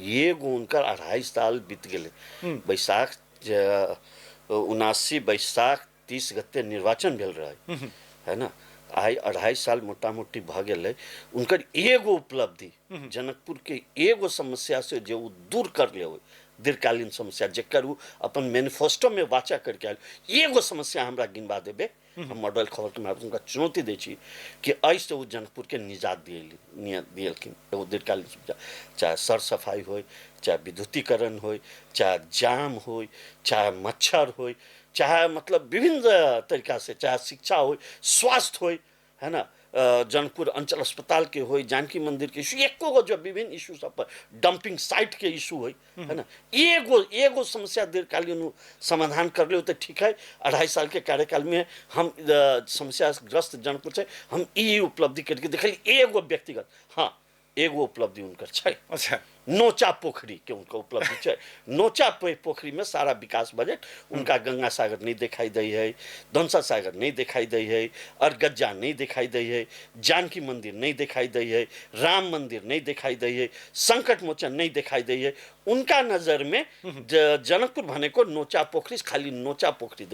एगो उनकर 2.5 साल बीत गेलै। बैसाख 79 बैसाख 30 गते निर्वाचन भेल रहै, है ना। आइ 2.5 साल मोटा मोटी भऽ गेलै। उनकर एगो उपलब्धि, जनकपुर के एगो समस्या से जे ओ दूर कर ले, दीर्घकालीन समस्या जेकर ओ अपन मैनिफेस्टो में वाचा करके आयल, एगो समस्या हमरा गिनबा देबे, हम मॉडल खबर के माध्यम हुनका चुनौती दै छी कि एहिसँ ओ जनकपुरके निजात दिएलखिन। एगो दीर्घकालीन समस्या, चाहे सर सफाइ होय, चाहे विद्युतीकरण होय, चाहे जाम होय, चाहे मच्छर होय, चाहे मतलब विभिन्न तरीका से, चाहे शिक्षा होय, स्वास्थ्य होय, है ना, जनकपुर अंचल अस्पताल के होय, जानकी मंदिर के इशू, एको गो जो विभिन्न इशू सब पर, डंपिंग साइट के इशू होय, है ना, एगो एगो समस्या दीर्घकालीन समाधान कर ले तो ठीक है। 2.5 साल के कार्यकाल में हम समस्याग्रस्त जनकपुर से हम ई उपलब्धि करके देखली एगो व्यक्तिगत, हाँ एगो उपलब्धि उनकर छै। अच्छा। नोचा पोखरी के उनका उपलब्धि छै। नोचा पोखरी में सारा विकास बजट उनका गंगा सागर नहीं दिखाई दै है, धनसा सागर नहीं दिखाई दै है, अरगज्जा नहीं दिखाई दै है, जानकी मंदिर नहीं दिखाई दै है, राम मंदिर नहीं दिखाई दै है, संकट मोचन नहीं दिखाई दै है। उनका नजर में जनकपुर भनेको नोचा पोखरी, खाली नोचा पोखरी।